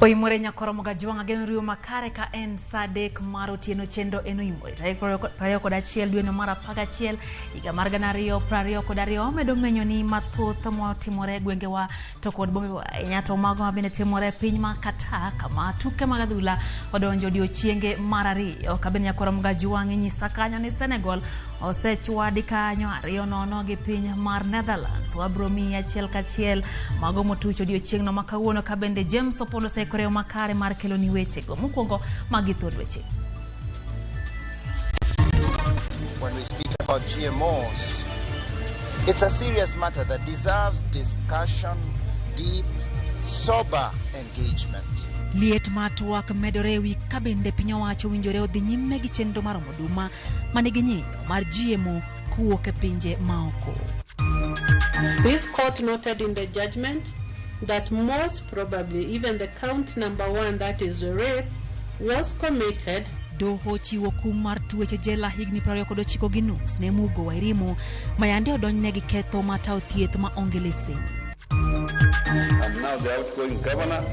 Oimore nyakoro Mogajwang' ageno riwo makare ka en saa 3 mar otieno chenro en oimore tarik 21 dweno mar 11 higa mar 2022 wamedo menyo ni mathoth motimore e gwengewa to kod bombewa ahinya to mago mabende timore e piny ma Qatar kama tuke mag adhula odonjo odiochienge mar 2 kabende nyakoro Mogajwang' inyisa kanyo ni Senegal osechwadi kanyo 2-0 gi piny mar Netherlands. Wabro miyi achiel kachiel mago motuch odiochieng'no ma kawuono ka bende James Opolo oseikore makare mar keloni wechego. Mokwongo magi thuond weche. When we speak about GMOs, it's a serious matter that deserves discussion, deep, sober engagement. Liet mar twak medore e wi ka bende piny owacho owinjore odhi nyime gi chenro mar omo oduma manigi nyinyo mar GMO kowuok e pinje maoko. This court noted in the judgment that most probably even the count number 1, that is rape, was committed. Doho chiwo kum mar twech e jela higni 29.5 ne Mugo Wairimu ma yande odonjne gi ketho mar tawo thieth ma onge lesen. I'm now the outgoing governor,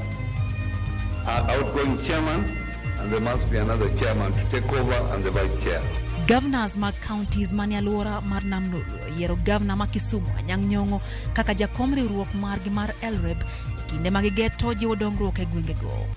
outgoing chairman, and there must be another chairman to take over and the vice chair. Governors mag counties manie alwora mar Nam Lolwe oyiero gavana ma Kisumu Anyang' Nyong'o kaka jakom riwruok margi mar LREB e kinde ma gigeto jiwo dongruok e gwengego.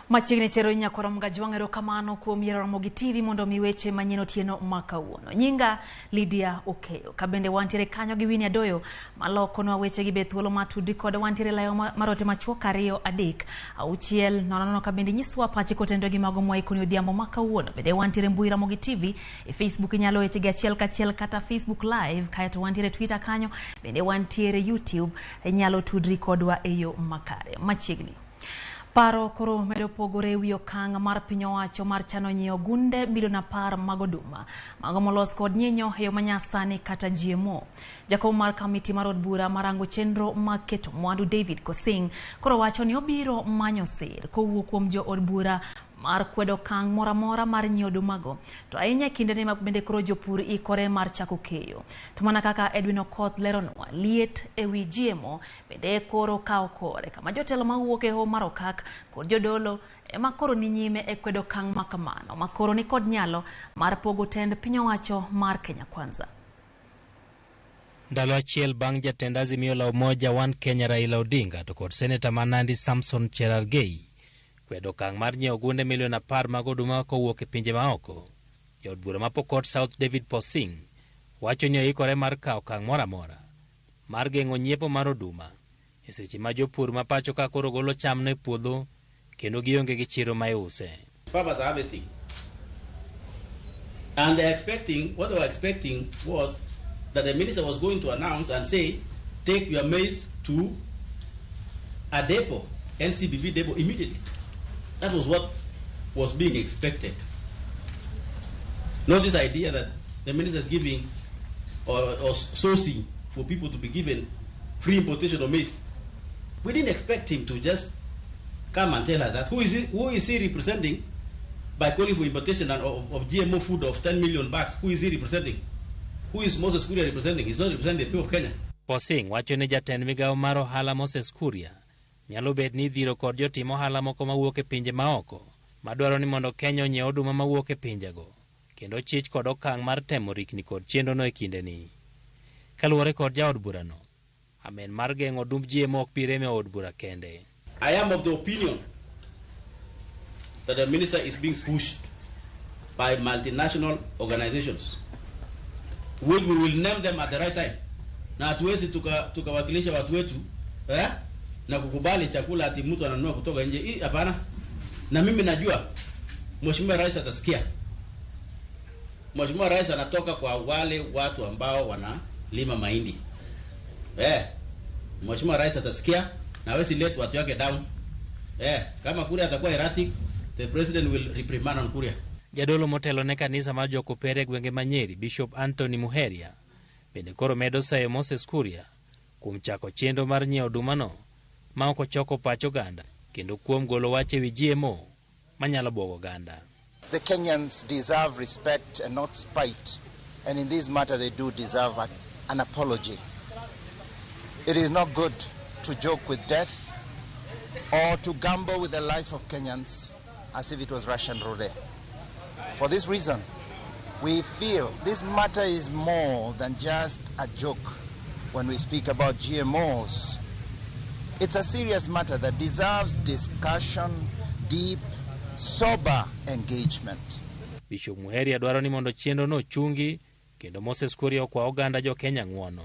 Machiegni chero nyakwaro Mgajwang' erokamano kuom yiero Ramogi TV mondo mi weche manyien otieno ma kawuono. Nyinga Lydia Okeyo. Kabende wantiere kanyo gi Winnie Adoyo malokonwa weche gi be thuolo ma tudri kode wantiere layo marote machuok 2 3 6 0 0 kabende nyiswa pachi kotenore gi mago mwaikoni odhiambo ma kawuono. Bende wantiere mbui Ramogi TV e Facebook inyalo weche gi achiel kachiel kata Facebook Live kaeto wantiere Twitter kanyo bende wantiere YouTube inyalo tudri kodwa e yo makare. Machiegni Paro koro medo pogore ewi okang' mar piny owacho mar chano nyiewo gunde milion 10 mag oduma mago molos kod nyinyo e yo manyasani kata GMO. Jakom mar kamiti mar od bura marango chenro mag keto mwandu David Kosing koro wacho ni obiro manyo sir kowuok kuom jo od bura mar kwedo okang' moro amora mar nyiewo odumago to ahinya e kindeni ma bende koro jopur ikore mar chako keyo. To mana kaka Edwin Okoth leronwa, liet ewi GMO bende koro kawo kore kama jotelo mawuok e hoho mar Okak kod jodolo ema koro ni nyime e kwedo okang' ma kamano ma koro ni kod nyalo mar pogo tend piny owacho mar Kenya Kwanza. Ndalo achiel bang' jatend Azimio la Umoja One Kenya Raila Odinga to kod seneta ma Nandi Samson Cherargei kwedo okang' mar nyiewo gunde milion 10 mag oduma kowuok e pinje maoko. Jaod bura ma Pokot South David Posing wacho ni oikore mar kawo okang' moro amora mar geng'o nyiepo mar oduma e seche ma jopur ma pacho ka koro golo chamno e puodho kendo gionge gi chiro ma iuse. Farmers are harvesting and they're expecting, what they were expecting was that the minister was going to announce and say, take your maize to a depot, NCBB depot immediately. That was what was being expected. Not this idea that the minister is giving or sourcing for people to be given free importation of maize. We didn't expect him to just come and tell us that. Who is he representing by calling for importation of GMO food of 10 million bags? Who is he representing? Who is Moses Kuria representing? He's not representing the people of Kenya. Posing wacho ni jatend migawo mar ohala Moses Kuria nyalo bet ni dhiro kod jotim ohala moko mawuok e pinje maoko madwaro ni mondo Kenya onyiew oduma mawuok e pinjego kendo chich kod okang' mar temo rikni kod chenrono e kindeni. Kaluwore kod jaod burano, amen mar geng'o odumb GMO ok bi rem e od bura kende. I am of the opinion that the minister is being pushed by multinational organizations, which we will name them at the right time. Na hatuwezi tukawakilisha watu wetu na kukubali chakula ati mtu ananunua kutoka nje. Hii hapana. Na mimi najua Mheshimiwa Rais atasikia. Mheshimiwa Rais anatoka kwa wale watu ambao wanalima mahindi. Mheshimiwa Rais atasikia na hawezi let watu wake down. Kama Kuria atakuwa erratic, the president will reprimand on Kuria. Jadolo motelo ne kanisa mar Jokopere e gwenge ma Nyeri, Bishop Anthony Muheria, bende koro medo sayo Moses Kuria kuom chako chenro mar nyiewo odumano ma ok ochoko pach oganda kendo kuom golo wach ewi GMO manyalo bwogo oganda. The Kenyans deserve respect and not spite, and in this matter they do deserve a an apology. It is not good to joke with death or to gamble with the life of Kenyans as if it was Russian roulette. For this reason, we feel this matter is more than just a joke when we speak about GMOs. It's a serious matter that deserves discussion, deep, sober engagement. Bishop Muheria dwaro ni mondo chenro no ochungi kendo Moses Kuria okwa oganda jo Kenya ng'uono.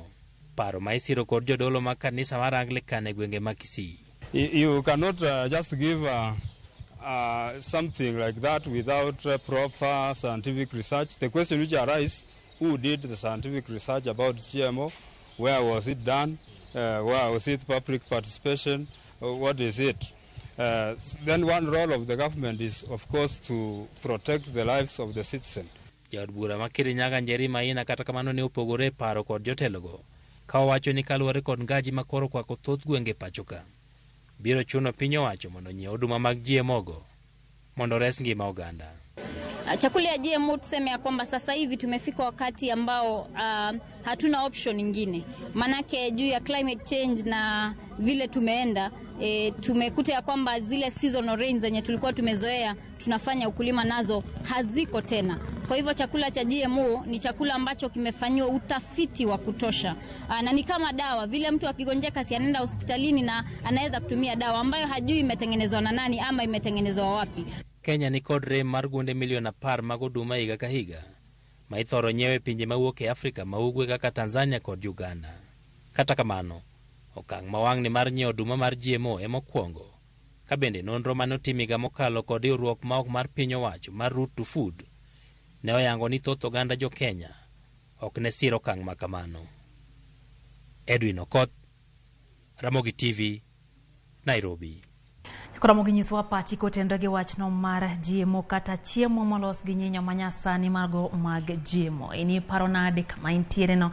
Paro ma isiro kod jodolo mag kanisa mar Anglican e gwenge ma Kisii. You cannot just give something like that without proper scientific research. The question which arises, who did the scientific research about GMO? Where was it done? Where was it public participation? What is it? Then one role of the government is, of course, to protect the lives of the citizen. Jaod bura ma Kirinyaga Njeri Maina kata kamano ne opogore e paro kod jotelogo ka owacho ni kaluwore kod ngaji ma koro kwako thoth gwenge pacho ka biro chuno piny owacho mondo onyiew oduma mag GMO go mondo ores ngima oganda. Chakula ya GMO tuseme ya kwamba sasa hivi tumefika wakati ambao hatuna option nyingine, manake juu ya climate change na vile tumeenda tumekuta ya kwamba zile seasonal rains zenye tulikuwa tumezoea tunafanya ukulima nazo haziko tena. Kwa hivyo chakula cha GMO ni chakula ambacho kimefanyiwa utafiti wa kutosha, na ni kama dawa vile mtu akigonjeka si anaenda hospitalini na anaweza kutumia dawa ambayo hajui imetengenezwa na nani ama imetengenezwa wapi. Kenya ni kod rem mar gunde milion 10 mag oduma higa ka higa ma ithoro nyiew e pinje mawuok e Afrika ma ugwe kaka Tanzania kod Uganda. Kata kamano, okang' ma wang'ni mar nyiewo oduma mar GMO ema okwongo, ka bende nonro mane otim higa mokalo kod riwruok ma ok mar piny owacho mar Root to Food ne oyango ni thoth oganda jo Kenya ok ne sir okang' ma kamano. Edwin Okoth, Ramogi TV, Nairobi. Ramogi nyisowa pachi kotenore gi wachno mar GMO kata chiemo molos gi nyinyo manyasani mago mag GMO. In iparo nade kama intiere no?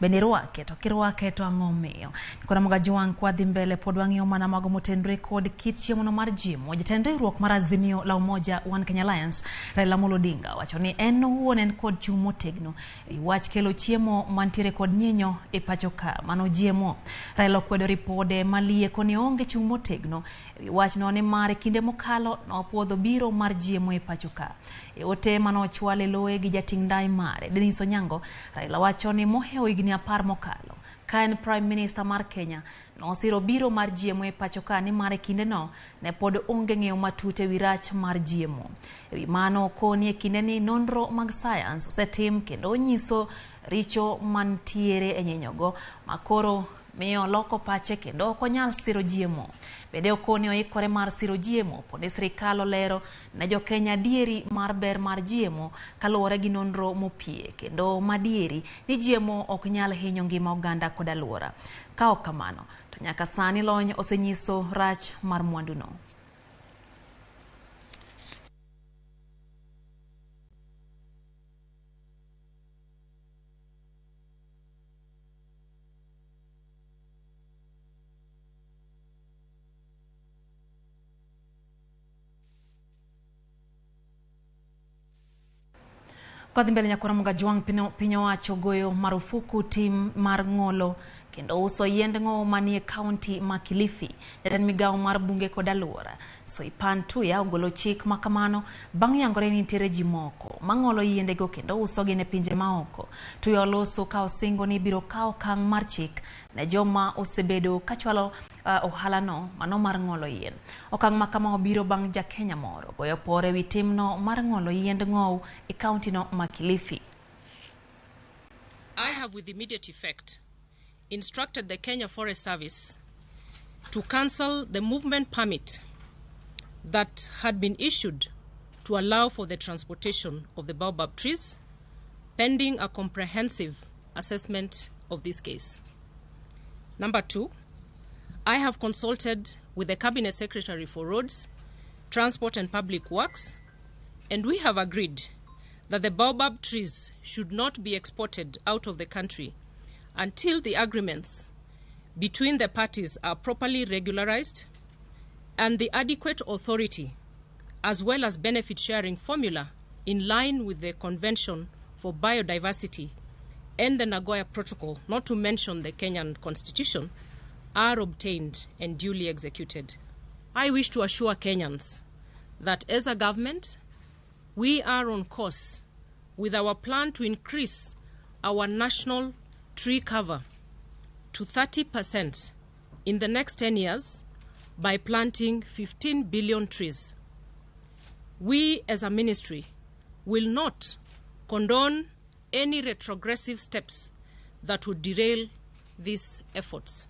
Bende irwake? To kirwake to ang'o miyo? Ramogi Ajwang' kwadhi mbele pod wang'iyo mana mago motenore kod kit chiemo no mar GMO. Jatend riwruok mar Azimio la Umoja One Kenya Alliance Raila Amolo Odinga wacho ni en owuon en kod chung' motegno e wach kelo chiemo mantiere kod nyinyo e pacho ka mano GMO. Raila okwedo ripode malieko ni onge chung' motegno e wachno ni mare kinde mokalo nopuodho biro mar GMO e pacho ka. E ote manochwal e loye gi jating' ndai mare Dennis Onyango, Raila wacho ni mohewo higni 10 mokalo ka en Prime Minister mar Kenya nosiro biro mar GMO e pacho ka ni mare kindeno ne pod onge ng'eyo matut e wi rach mar GMO. E wi mano okoni e kindeni nonro mag science osetim kendo onyiso richo mantiere e nyinyogo makoro miyo loko pache kendo ok onyal siro GMO. Bende okoni oikore mar siro GMO poni sirikal olero ne jokenya adieri mar ber mar GMO kaluwore gi nonro mopie kendo madieri ni GMO ok nyal hinyo ngima oganda kod alwora. Ka ok kamano to nyaka sani lony osenyiso rach mar mwanduno. Kodhi mbele nyakora Mugajwang' piny owacho goyo marufuku tim mar ng'olo kendo uso yiend ng'owo manie kaunti ma Kilifi. Jatend migawo mar bunge kod alwora Soipan Tuya ogolo chik ma kamano bang' yangore ni nitiere ji moko mang'olo yiendego kendo usogi ne pinje maoko. Tuya oloso ka osingo ni biro kawo okang' mar chik ne joma osebedo kachwalo ohalano mano mar ng'olo yien. Okang' ma kama obiro bang' ja Kenya moro goyo pore wi timno mar ng'olo yiend ng'owo e kaunti no ma Kilifi. I have with immediate effect instructed the Kenya Forest Service to cancel the movement permit that had been issued to allow for the transportation of the baobab trees, pending a comprehensive assessment of this case. Number 2, I have consulted with the Cabinet Secretary for Roads, Transport and Public Works, and we have agreed that the baobab trees should not be exported out of the country until the agreements between the parties are properly regularized and the adequate authority as well as benefit sharing formula in line with the Convention for Biodiversity and the Nagoya Protocol, not to mention the Kenyan Constitution, are obtained and duly executed. I wish to assure Kenyans that as a government, we are on course with our plan to increase our national tree cover to 30% in the next 10 years by planting 15 billion trees. We as a ministry will not condone any retrogressive steps that would derail these efforts.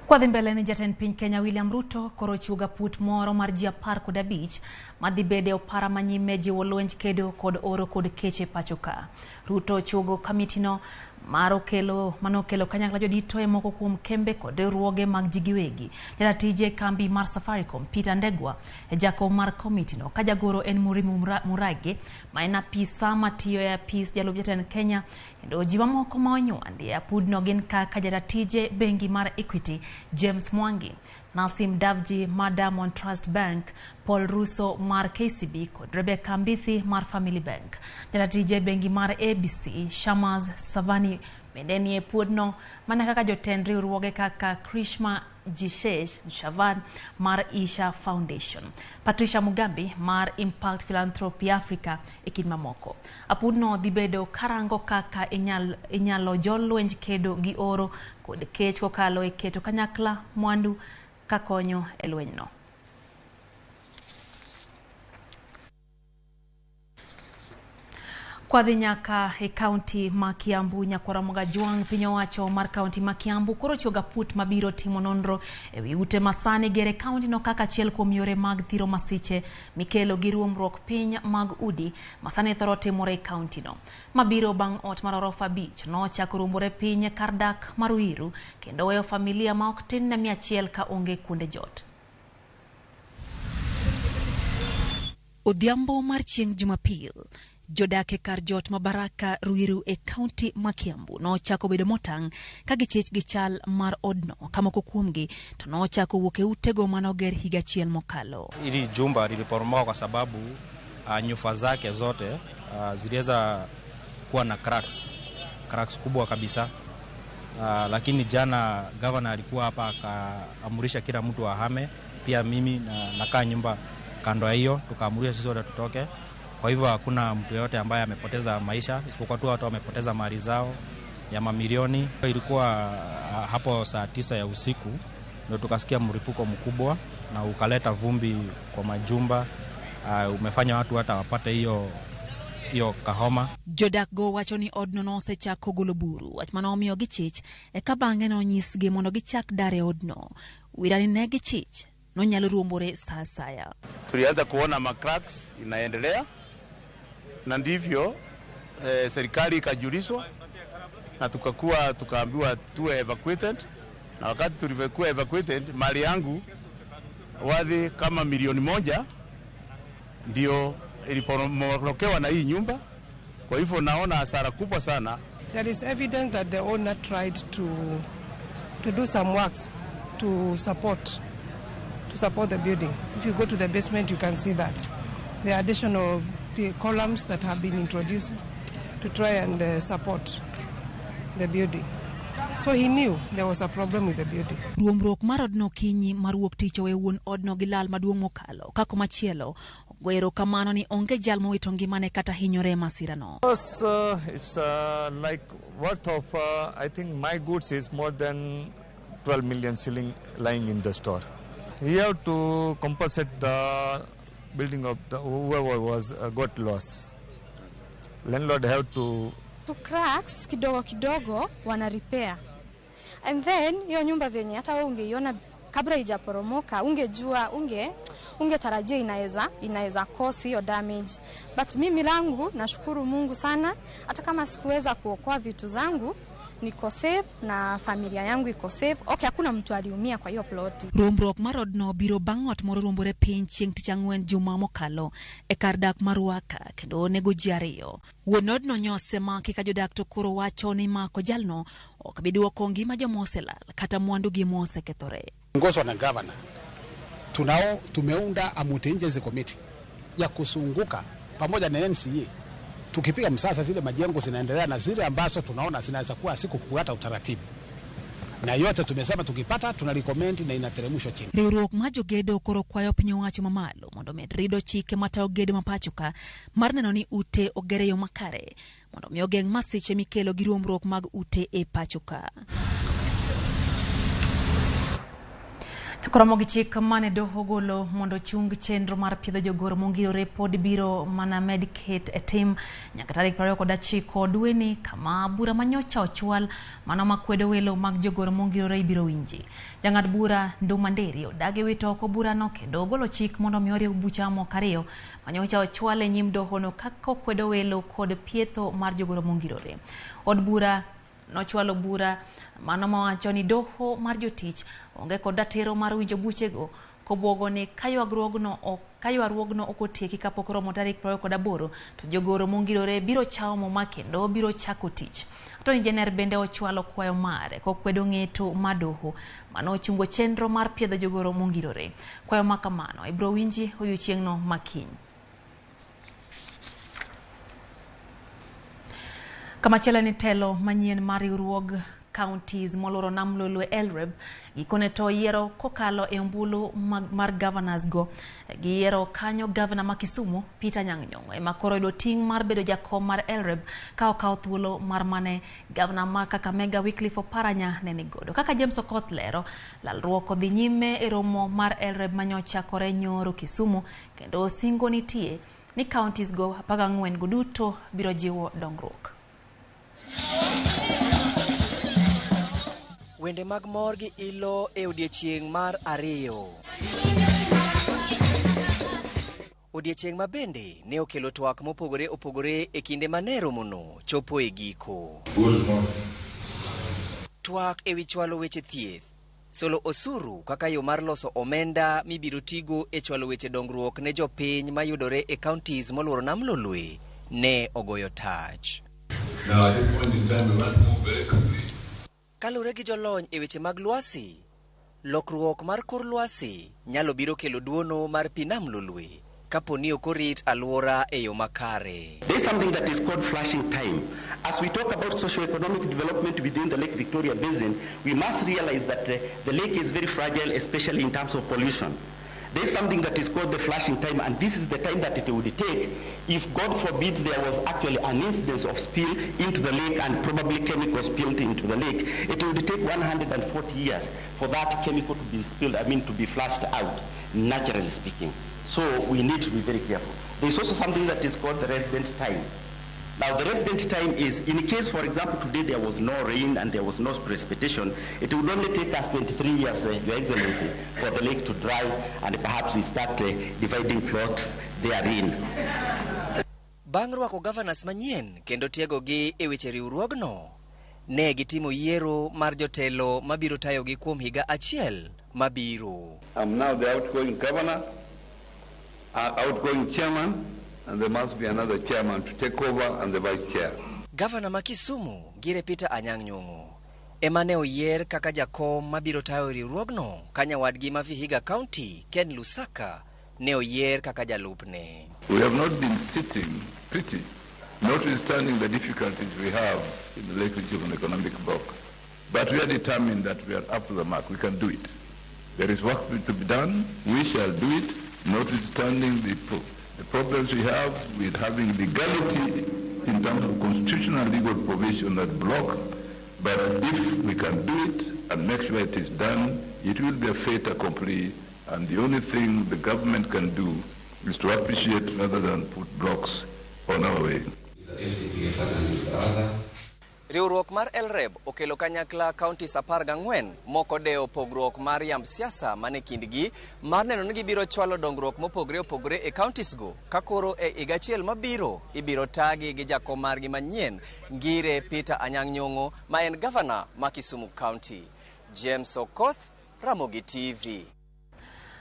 Kwadhi mbele ni jatend piny Kenya William Ruto koro chiwo put moro mar ji 15 madhi bede opara manyime jiwo lwenj kedo kod oro kod kech e pacho ka. Ruto chiwogo kamitino manokelo kanyakla jodito e moko kuom kembe kod riwruoge mag ji giwegi. Jaratije kambi mar Safaricom Peter Ndegwa e jakom mar komitino ka jagoro en Murimu Murage ma en apisa matiyo e apis jalup jatend Kenya, kendo ji mamoko ma onywandi e apudno gin kaka jaratije bengi mar Equity James Mwangi, Nasim Davji mar Diamond Trust Bank, Paul Russo mar KCB kod Rebecca Mbithi mar Family Bank. Jaratije bengi mar ABC Shamaz Savani bende nie puodno, mana kaka jotend riwruoge kaka Krishma Jishesh Chavan mar Isha Foundation, Patricia Mugambi mar Impact Philanthropy Africa e kind mamoko. Apudno dhi bedo karango kaka inyalo jolwenj kedo gi oro kod kech kokalo e keto kanyakla mwandu kakonyo e lwenyno. Kwadhi nyaka e kaunti ma Kiambu, Nyakwara Mogajwang' piny owacho mar kaunti ma Kiambu koro chiwo put mabiro timo nonro e wi ute masani gere kaunti no kaka achiel kuom yore mag thiro masiche mikelo gi ruombruok piny mag udi masani thoro timore e kaunti no. Mabiro bang' ot mar orofa 5 nochako ruombore piny kar dak mar Ruiru kendo weyo familia ma ok tin ne 100 ka onge kuonde jot. Odhiambo mar chieng' Jumapil, jodak e kar jot ma Baraka Ruiru e kaunti ma Kiambu nochako bedo motang' ka gichich gi chal mar odno ka moko kuomgi to nochako wuok e utego manoger higa achiel mokalo. Hili jumba liliporomoka kwa sababu nyufa zake zote ziliweza kuwa na cracks kubwa kabisa. Lakini jana governor alikuwa hapa akaamurisha kila mtu ahame, pia mimi nakaa nyumba kando ya hiyo, tukaamurisha sisi wote tutoke. Kwa hivyo hakuna mtu yeyote ambaye amepoteza maisha isipokuwa tu watu wamepoteza mali zao ya mamilioni. Ilikuwa hapo saa 9 ya usiku ndio tukasikia mlipuko mkubwa na ukaleta vumbi kwa majumba, umefanya watu hata wapate hiyo kahoma. Jodak go wacho ni odno nosechako golo buru, wach mane omiyo gichich eka bang'e nonyisgi mondo gichak dar e odno. Wirani ne gichich nonyalo ruombore saa asaya. Tulianza kuona ma cracks inaendelea na ndivyo serikali ikajulishwa na tukaambiwa tuwe evacuated, na wakati tulivyokuwa evacuated mali yangu wadhi kama 1 milioni ndio iliporomokewa na hii nyumba. Kwa hivyo naona hasara kubwa sana. There is evidence that the owner tried to do some works to support the building. If you go to the basement, you can see that there are additional columns that have been introduced to try and support the building. So he knew there was a problem with the building. Ruombruok mar odno kinyi mar wuok tich owe wuon odno gi lal maduong' mokalo. Kako machielo ogo erokamano ni onge jal mowito ngimane kata hinyore e masirano. It's like worth of I think my goods is more than 12 million shilling lying in the store. We have to compensate the building of the whoever was got loss. Landlord have to cracks kidogo kidogo wana repair. And then hiyo nyumba venye hata wewe ungeiona kabla ijaporomoka ungejua ungetarajia inaweza cause hiyo damage. But mimi langu nashukuru Mungu sana, hata kama sikuweza kuokoa vitu zangu niko safe na familia yangu iko safe. Okay, hakuna mtu aliumia kwa hiyo plot. Ruombruok mar odno biro bang' ot moro ruombore piny chieng' tich ang'wen juma mokalo e kar dak mar Ruaka kendo onego ji 2. Wuon odno nyosemaki ka jodak to koro wacho ni mako jalno ok bi duoko ngima joma oselal kata mwandugi mosekethore. Ongozwa na governor, tumeunda a multi-agency committee ya kusunguka pamoja na NCA Tukipiga msasa zile majengo zinaendelea na zile ambazo tunaona zinaweza kuwa sikufuata utaratibu, na yote tumesema tukipata tuna recommend na inateremshwa chini. Riwruok mar jogedo koro kwayo piny owacho mamalo mondo omed rido chike matayo gedo ma pacho ka mar neno ni ute oger e yo makare mondo mi ogeng' masiche mikelo gi ruombruok mag ute e pacho ka. Koromo gi chik mane doho ogolo mondo ochung chenro mar piedho jogoro mongirore pod biro mana med ket e tim nyaka tarik 29 dweni kama bura manyocha ochwal mano makwedo welo mag jogoro mongirore ibiro winji. Jang'ad bura Nduma Nderi odagi wito oko burano kendo ogolo chik mondo mi oriw bucha moko ariyo manyocha ochwal e nyim dohono kaka okwedo welo kod pietho mar jogoro mongirore. Od bura nochwalo bura mano mawacho ni doho mar jotich onge kod ratiro mar winjo buchego kobwogo ni ka ywaruogno ok otieki kapok oromo tarik 28 to jogoro mongirore biro chawo muma kendo biro chako tich. Attorney General bende ochwalo kwayo mare kokwedo ng'eto mar doho mano ochungo chenro mar piedho jogoro mongirore. Kwayo ma kamano ibiro winji odiochieng'no makiny. Kamachielo ni telo manyien mar riwruog counties moluoro nam Lolwe LREB gikone to yiero kokalo e ombulu mar governors go. Giyiero kanyo governor ma Kisumu Peter Anyang' Nyong'o ema koro yudo ting' mar bedo jakom mar LREB ka okawo thuolo mar mane governor ma Kakamega Wycliffe Oparanya ne nigodo. Kaka James Okoth lero, lalruok odhi nyime e romo mar LREB manyochakore nyoro Kisumu kendo singo nitie ni counties go 14 go duto biro jiwo dongruok. Wende mag mor gi ilo e odiechieng' mar ariyo. Odiechieng' ma bende ne okelo twak mopogore opogore e kinde mane romono chopo e giko. Twak ewi chwalo weche thieth, solo osuru kaka yo mar loso omenda mibiro tigo e chwalo weche dongruok ne jopiny mayudore e counties moluoro nam Lolwe ne ogoyo tach. Now, at this point in time, we want to move very quickly. Kaluwore gi jolony e weche mag lwasi, lokruok mar kor lwasi nyalo biro kelo duono mar pi nam Lolwe kapo ni ok orit alwora e yo makare. There is something that is called flashing time. As we talk about socio-economic development within the Lake Victoria Basin, we must realize that the lake is very fragile, especially in terms of pollution. There is something that is called the flashing time, and this is the time that it would take if, God forbids, there was actually an incidence of spill into the lake and probably chemical spilled into the lake. It would take 140 years for that chemical to be spilled, I mean to be flushed out, naturally speaking. So we need to be very careful. There is also something that is called the resident time. Now, the resident time is, in case, for example, today there was no rain and there was no precipitation, it would only take us 23 years, Your Excellency, for the lake to dry and perhaps we start dividing plots therein. Bang' rwako governors manyien kendo tiegogi e weche riwruogno, ne gitimo yiero mar jotelo mabiro tayogi kuom higa achiel mabiro. I'm now the outgoing governor, outgoing chairman, and there must be another chairman to take over and the vice chair. Governor ma Kisumu, Ngire Peter Anyang' Nyong'o, ema ne oyier kaka jakom mabiro tayo riwruogno ka nyawadgi ma Vihiga County, Ken Lusaka, ne oyier kaka jalupne. We have not been sitting pretty, notwithstanding the difficulties we have in the Lake Region Economic Bloc. But we are determined that we are up to the mark. We can do it. There is work to be done. We shall do it, notwithstanding the problems we have with having legality in terms of constitutional legal provision that block. But if we can do it and make sure it is done, it will be a fait accompli. And the only thing the government can do is to appreciate rather than put blocks on our way. Riwruok mar LREB okelo kanyakla counties 14 moko dewo pogruok mar yamb siasa mane kindgi mar neno ni gibiro chwalo dongruok mopogore opogore e counties go ka koro e higa achiel mabiro ibiro tagi gi jakom margi manyien Ngire Peter Anyang' Nyong'o ma en governor ma Kisumu County. James Okoth, Ramogi TV.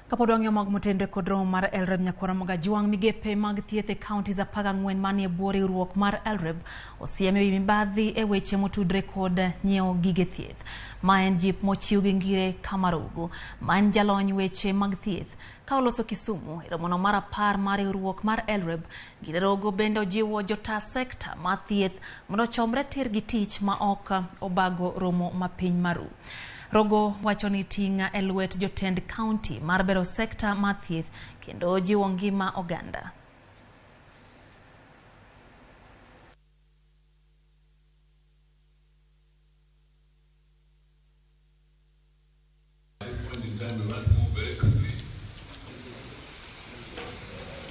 Kapod wang'iyo mag motenre kod romo mar LREB nyakwara Mogajwang', migepe mag thieth e counties 14 manie bwo riwruok mar LREB osiem ewi mibadhi e weche motudre kod nyiewo gige thieth. Ma en jip mochiw gi Ngire Kamarugu, ma en jalony weche mag thieth. Ka oloso Kisumu e romono mar 10 mar riwruok mar LREB, Ngire Rogo bende ojiwo jota sekta mar thieth mondo ochomre tir gi tich ma ok obago romo ma piny maru. Rogo wacho ni ting' e lwet jotend county mar bero sekta mar thieth kendo jiwo ngima oganda.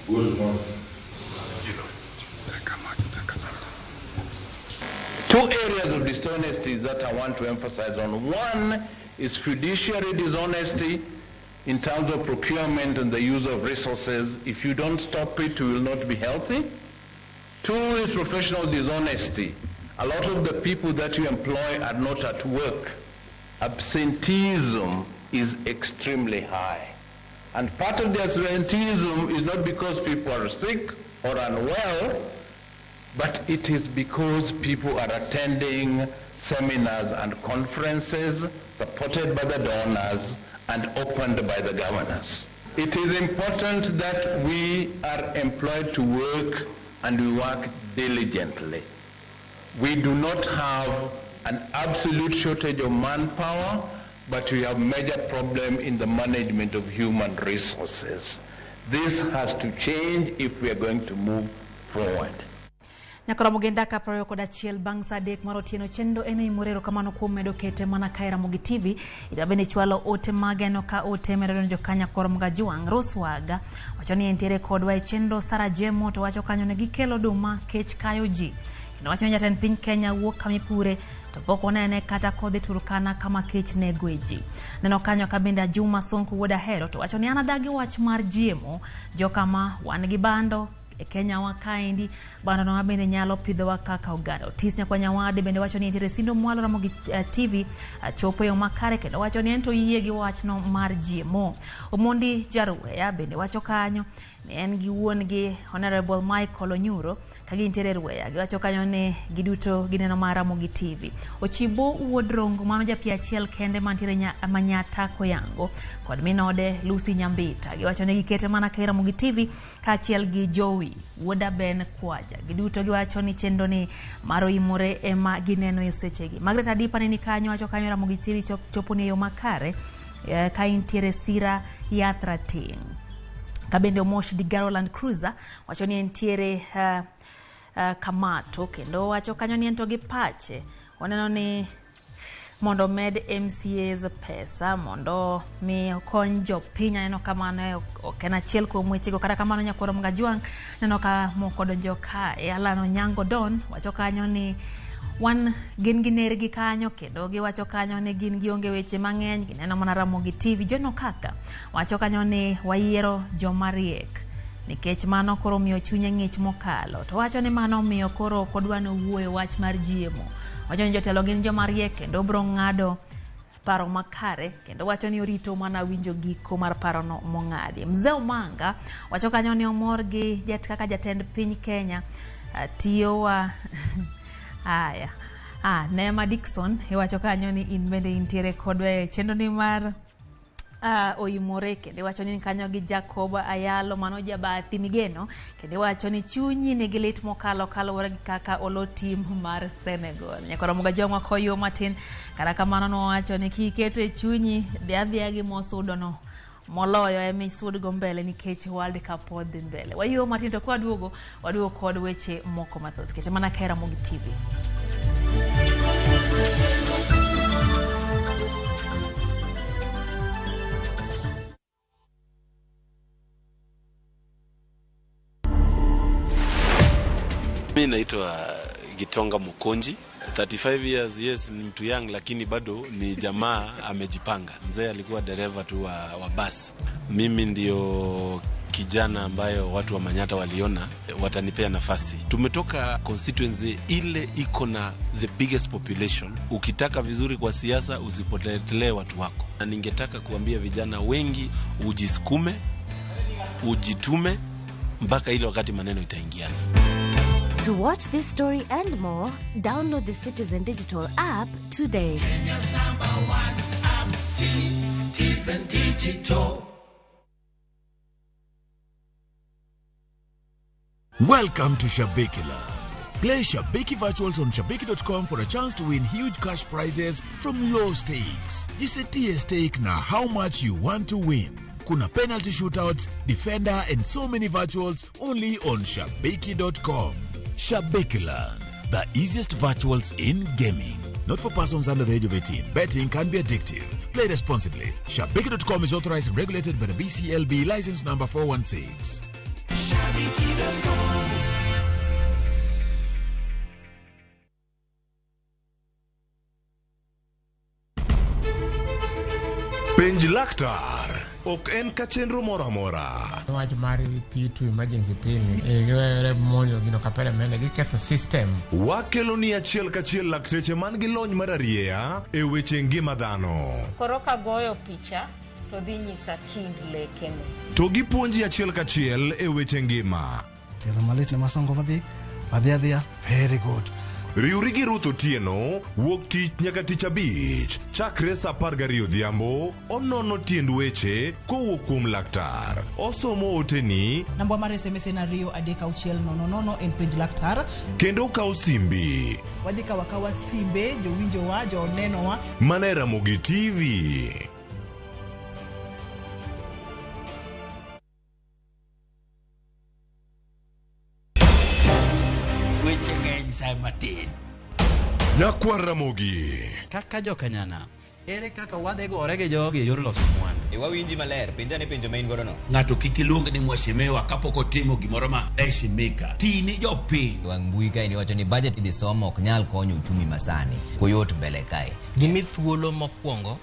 Good morning. Two areas of dishonesty that I want to emphasize on. One is fiduciary dishonesty in terms of procurement and the use of resources. If you don't stop it, you will not be healthy. Two is professional dishonesty. A lot of the people that you employ are not at work. Absenteeism is extremely high. And part of the absenteeism is not because people are sick or unwell, but it is because people are attending seminars and conferences supported by the donors and opened by the governors. It is important that we are employed to work and we work diligently. We do not have an absolute shortage of manpower, but we have major problem in the management of human resources. This has to change if we are going to move forward. Nyakora Mogenda ka 21 bang' saa 3 mar otieno chenro en ei morero kamano kuom medo kete mana ka e Ramogi TV. Ida bende chwalo ote mageno ka ote medo donjo ka Nyakora Mogajwang'. Roswaga wacho ni entiere kodwa e chenro. Sara Jemo to wacho kanyo ne gikelo oduma kech kayo ji. Kendo wacho ni jatend piny Kenya wuok kamipure to pok onene kata kodhi Turkana kama kech nego e ji. Neno kanyo ka bende Juma Sonko wuod Ahero to wacho ni an adagi wach mar GMO jokama wan gi bando e Kenya wa kaendi bando no bende nyalo pidhowa kaka oganda. Otis Nyakwa Nyawade bende wacho ni nitiere Sindo Mwalo Ramogi TV chopo e yo makare kendo wacho ni en to yie gi wachno mar GMO. Omondi Jaruweya bende wacho kanyo ni en gi wuon gi Honorable Michael Onyuro ka gintiere Ruweya. Giwacho kanyo ni giduto gineno mar Ramogi TV. Ochibo Wuod Rongo mano japi achiel kende mantiere Manyata Koyango kod minode Lucy Nyambita. Giwacho ni gikete mana ka Ramogi TV kaachiel gi Jowi Wuoda Ben Kwaja. Giduto giwacho ni chenro ni mar oimore ema gineno e sechegi. Margaret Adipa ni kanyo wacho kanyo Ramogi TV chopo ni yo makare ka intiere Sira Yathra Ting'. Kabende Omosh Digaro Land Cruiser wacho ni entiere Kamato kendo wacho kanyo ni ento gi pache oneno ni mondo med MCAs pesa mondo mi okony jopiny. Aneno kamano ok en achiel kuom wechego. Kata kamano Nyakwar Mogajwang' neno ka moko donjo kae. Alan Onyango Don wacho kanyo ni wan gin gi nergi kanyo kendo giwacho kanyo ni gin gionge weche mang'eny, gineno mana Ramogi TV. Jono Kaka wacho kanyo ni wayiero joma riek nikech mano koro miyo chunye ng'ich mokalo. To wacho ni mano miyo koro ok odwa ni owuoyo wach mar GMO. Wacho ni jotelo gin joma riek kendo biro ng'ado paro makare kendo wacho ni orito mana winjo giko mar parono mong'adi. Mzee Omanga wacho kanyo ni omor gi kaka jatend piny Kenya tiyowa. Aya. Neema Dixon iwacho kanyo ni in bende intiere kodwa e chenro ni mar oimore kendo iwacho ni kanyo gi Jacob Ayalo mano jabathi migeno kendo iwacho ni chunyi nigi lit mokalo kaluwore gi kaka olo tim mar Senegal. Nyakwar Mogajwang' koyo matin kata kamano nowacho ni kikete chunyi dhi adhiya gi mosudono moloyo emisudgo mbele nikech World Cup pod dhi mbele. Wayuo matin to kwaduogo waduogo kod weche moko mathoth. Kete mana ka Ramogi TV. Mimi naitwa Gitonga Mukonji, 35 years, yes ni mtu young lakini bado ni jamaa amejipanga. Mzee alikuwa dereva tu wa bus. Mimi ndio kijana ambayo watu wa Manyata waliona watanipea nafasi. Tumetoka constituency ile iko na the biggest population. Ukitaka vizuri kwa siasa, usipotelee watu wako. Na ningetaka kuambia vijana wengi, ujisukume, ujitume mpaka ile wakati maneno itaingiana. To watch this story and more, download the Citizen Digital app today. Kenya's number one app, Citizen Digital. Welcome to Shabiki Land. Play Shabiki Virtuals on Shabiki.com for a chance to win huge cash prizes from low stakes. Jisetie stake na how much you want to win. Kuna penalty shootouts, defender and so many virtuals only on Shabiki.com. Shabiki Land, the easiest virtuals in gaming. Not for persons under the age of 18. Betting can be addictive. Play responsibly. Shabiki.com is authorized and regulated by the BCLB license number 416. Shabiki.com. Penj laktar ok en ka chenro moro amora. Wach mar P2 emergency pin giwere monjo gino kapere mende giketho system. Wakelo ni achiel kachiel lakteche man gi lony mar arieya e weche ngima dhano. Koro kagoyo picha to dhi nyisa kind lekene. To gipuonji achiel kachiel e weche ngima. Tielo malit ne masongo madhi adhi adhiya very good. Riwri gi Ruth Otieno wuok tich nyaka tich abich chakre saa 12 odhiambo onono tiend weche kowuok kuom laktar. Osomo oteni Namba mar SMS en 2 3 6 0 0 en penj laktar. kendo okawo simbi Wadhi kawo akawa simbe jowinjowa jonenowa. mana e Ramogi TV. Weche ng'eny sa matin. Nyakwar Ramogi. Kaka jokanyana, ere kaka wadhi gore gi jogi e yor loso mwandu? E wawinji maler, penja ne penjo ma in godo no. Ng'ato kik iluong ni mheshimiwa kapok otimo gimoro ma heshimika. Ti ni jopiny. Wang' mbui kae ni wacho ni budget idhi somo ok nyal konyo uchumi masani. Koyot mbele kae. Gimi thuolo mokwongo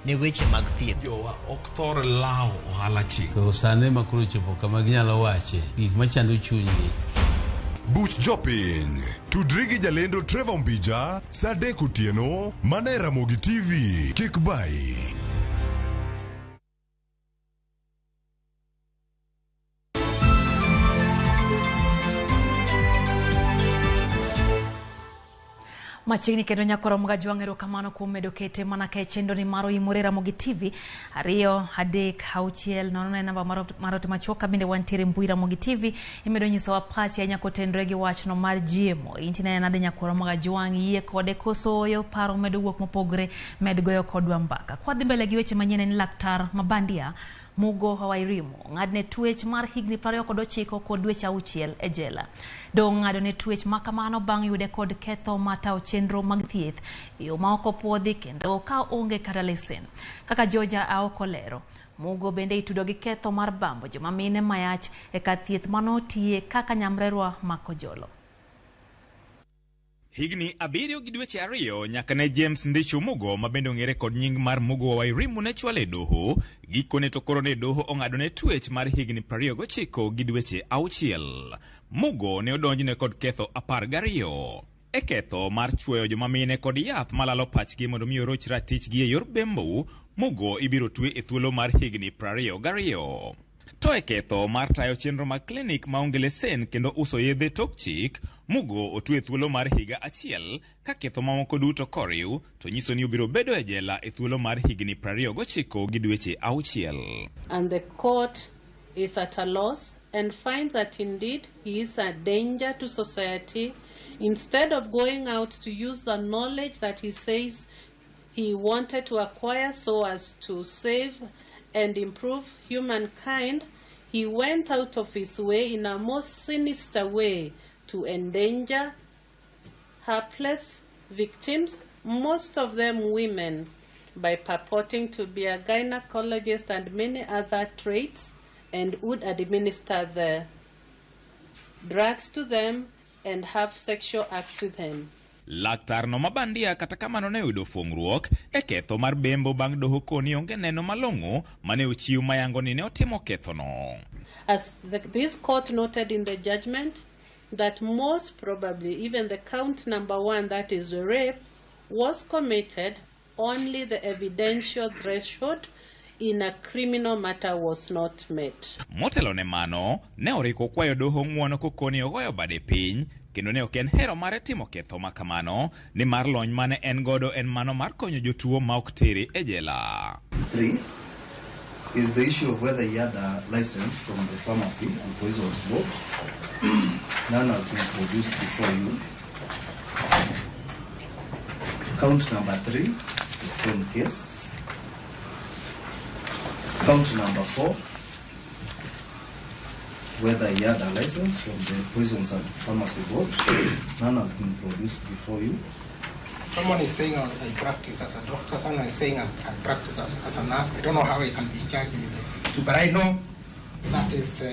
ne weche mag thieth. Jowa ok thor lawo ohala chik. To sani ma koro chopo kama ginyalo wache gik machando chunygi. Buch jopiny. Tudri gi jalendo Trevor Mbija saa 3 otieno mana e Ramogi TV. Kik bayi. Machiegni kendo nyakoro Mgajwang' erokamano kuom medo kete mana ka e chenro ni mar Oimore Ramogi TV 2 3 6 0 en namba mar ote machuok ka bende wantiere mbui Ramogi TV imedo nyisowa pachi ahinya kotenore gi wachno mar GMO. Inti nene nade nyakwaro Mgajwang' yie kode koso oyo paro medo wuok mopogore med goyo kodwa mbaka. Kwadhi mbele gi weche manyien en laktar mabandia Mugo Wairimu ng'adne twech mar higni 29 kod dweche 6 e jela. Dong' ng'ado ne twech makamano bang' yude kod ketho matawo chenro mag thieth e yo ma ok opuodhi kendo ka onge kata lesen. Kaka Georgia Aoko lero, Mugo bende itudo gi ketho mar bambo joma mine mayach e kar thieth manotiye kaka nyamrerwa Makojolo. Higni 7 gi dweche 2 nyaka ne James Ndichu Mugo ma bende ong'ere kod nying mar Mugo wa Wairimu ne chwale e doho. Gikone to koro ne doho ong'ado ne twech mar higni 29 gi dweche 6. Mugo ne odonjne kod ketho 12. E ketho mar chwoyo joma mine kod yath malalo pachgi mondo mi oroch ratichgi e yor bembo, Mugo ibiro twe e thuolo mar higni 22. To e ketho mar tayo chenro mag klinik maonge lesen kendo uso yedhe tok chik, Mugo otwe thuolo mar higa 1 ka ketho mamoko duto koriw to nyiso ni obiro bedo e jela e thuolo mar higni 29 gi dweche 6. And the court is at a loss and finds that indeed he is a danger to society. Instead of going out to use the knowledge that he says he wanted to acquire so as to save and improve humankind, he went out of his way in a most sinister way to endanger helpless victims, most of them women, by purporting to be a gynecologist and many other traits, and would administer the drugs to them and have sexual acts with them. Laktar no mabandia kata kamano ne oyudo fuong'ruok e ketho mar bembo bang' doho koni onge neno malong'o mane ochiw mayango ni ne otimo kethono. As this court noted in the judgment, that most probably even the count number 1, that is rape, was committed, only the evidential threshold in a criminal matter was not met. Motelo ne mano, ne oriko kwayo doho ng'uono kokoni ogoyo bade piny, kendo ne ok en hero mare timo ketho ma kamano, nimar lony mane en godo en mano mar konyo jotuo ma ok tere e jela. 3 is the issue of whether he had a license from the Pharmacy and Poisons Board. None has been produced before you. Count number 3, the same case. Count number 4, whether he had a license from the Poisons and Pharmacy Board. None has been produced before you. Someone is saying I practice as a doctor, someone is saying I practice as a nurse. I don't know how I can be charged with it, but I know that is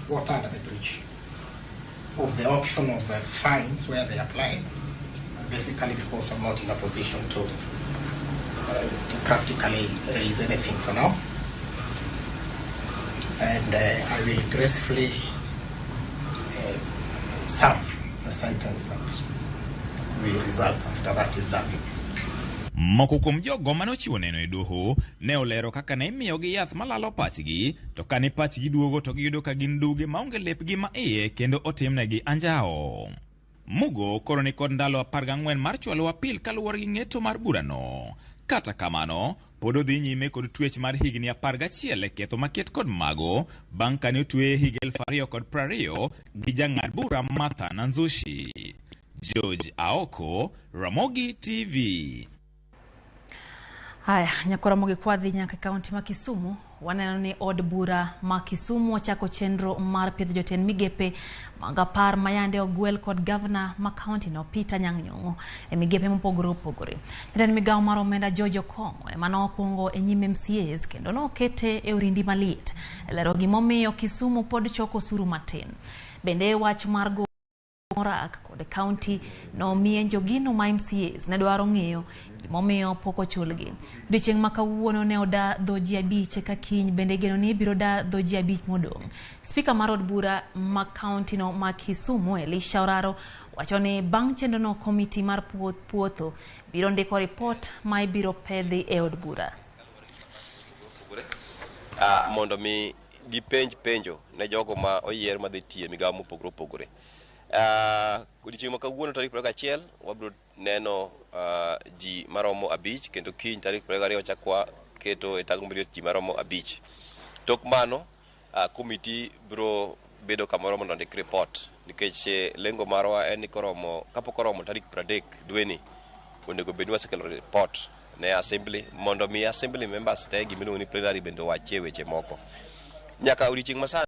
water under the bridge of the option of the fines where they apply, basically because I'm not in a position to practically raise anything for now. And I will gracefully serve the sentence that will result after that is done. Moko kuom jogo mane ochiwo neno e doho ne olero kaka ne imiyogi yath malalo pachgi, to kane pachgi duogo to giyudo ka gin duge maonge lepgi ma iye kendo otimnegi anjawo. Mugo koro ni kod ndalo 14 mar chwalo apil kaluwore gi ng'eto mar burano. Kata kamano, pod odhi nyime kod twech mar higni 11 e ketho maket kod mago bang' kane otweye higa 2020 gi jang'ad bura Martha Nanzushi. George Aoko, Ramogi TV. Haya, nyakora kwadhi nyaka kaunti ma Kisumu, waneno ni od bura ma Kisumu ochako chenro mar piedho jotend migepe mag 10 mayande ogwel kod gavana ma kaunti no Peter Anyang' Nyong'o e migepe mopogore opogore. Jatend migawo mar omenda George Okong'o ema nokwongo e nyim MCAs kendo nokete e orindi maliet lero gimomiyo Kisumu pod choko osuru matin. Bende wach mar go Morak kod kaunti nomiye njogino ma MCAs ne dwaro ng'eyo gimomiyo pok ochulgi. Odiechieng' ma kawuono ne oda dho ji 5 ka kiny bende igeno ni ibiro da dho ji 5 modong'. Spika mar od bura ma kaunti no ma Kisumu Elisha Oraro wacho ni bang' chenrono komiti mar puotho biro ndiko ripot ma ibiro pedhi e od bura. Mondo mi gipenj penjo ne jogo ma oyier madhi tiyo e migawo mopogore opogore. Odiechieng' ma kawuono tarik 21 wabiro neno ji maromo 5 kendo kiny tarik 22 wachak waketo e tang' mariet ji maromo 5. Tok mano komiti biro bedo kamoro mondo ondik report nikech lengo marwa en ni koromo kapok oromo tarik 30 dweni onego bed ni wasekelo report ne assembly mondo mi assembly members te gimiluongo ni plenary bende owachie weche moko. Nyaka odiechieng' ma sani